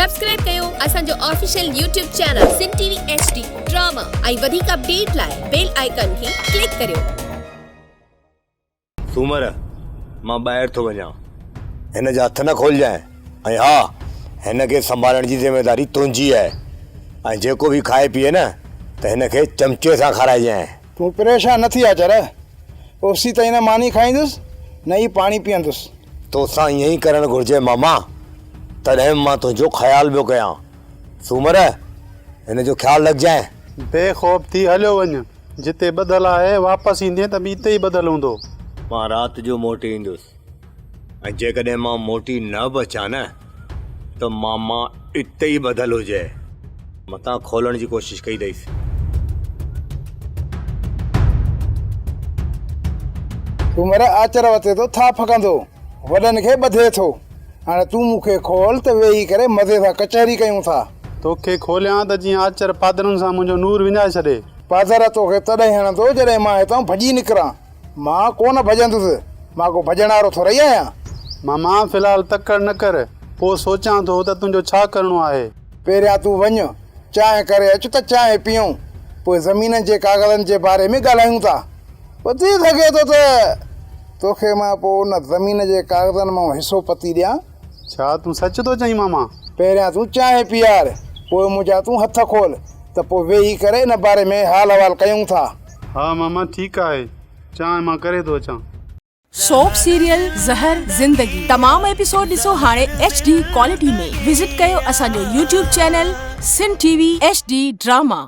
Subscribe ڪيو اسان جو official YouTube channel Sindh T V H D drama ۽ وڌيڪ اپڊيٽ لاء بيل آئيڪان کي ڪلڪ ڪريو. سومر، مان ٻاهر ٿو وڃان. هن جا هٿ نه کولجانء ۽ ها، هن کي سنڀالڻ جي ذميواري تنهنجي آهي ۽ جيڪو به کائي پيئي نه ته هن کي چمچي سان کارائجانء. تون پريشان نه ٿي آچر، اوسي تائين نه ماني کائيندس نه ئي پاڻي پيئندس. توسان ائين ئي ڪرڻ گهرجي ماما، تڏهن به مان تنهنجو خيال پيو ڪيان. سومر، هن جو خيال رکجانء. بي خوف ٿي هليو وڃ، جتي ٻڌل آهي، واپس ايندين ته به اتي ئي ٻڌل هوندو. مان رات جو موٽي ايندس ۽ جيڪڏهن مان موٽي نه به اچان نه ته ماما اتي ئي ٻڌل هجي. متان کولڻ جي ڪوشش ڪئي اٿئيس. سومر آچر وتي ٿو ٿاڦ ڪندو، وڏن کي ٻڌي ٿو. هاڻي تون مون کي کول ته ويهي ڪري مزي سان ڪچهري ڪيون ٿا. توکي کوليان ته جيئن آچر پادرن سان منهنجو نور وڃائي ڇڏي. پادر توکي تڏهن هڻندو جڏهن مان هتان ڀڄي نڪران. مان ڪو نه ڀڄندس، مان ڪو ڀڄڻ وارو ٿورئي آهيان. ماما في الحال تڪڙ نه ڪر، پوء سوچيان ٿو ته تنهنجو ڇا ڪرڻو آهي. پهريان تون وڃ، چانهه ڪري اچ ته چانهه پيئون، پوء زمينن جي ڪاغذن جي باري ۾ ڳالهايون ٿا. پوء ٿي سگهي ٿو ته توکي مان پوء ان زمين جي ڪاغذن مان حصو پتي ڏيان. ڇا تون سچ ٿو چئين ماما؟ پهريان تون چانهه پيار، پوء منهنجا تون هٿ کول ته پوء ويهي ڪري ان باري ۾ حال احوال ڪيون ٿا. ها ماما ٺيڪ آهي، چانهه مان ڪري ٿو اچان. سوپ سيريل زهر زندگي تمام ايپيسوڊ ڏسو هاڻي ايڇ ڊي ڪوالٽي ۾ وزٽ ڪيو اسان جو YouTube channel Sindh T V H D drama.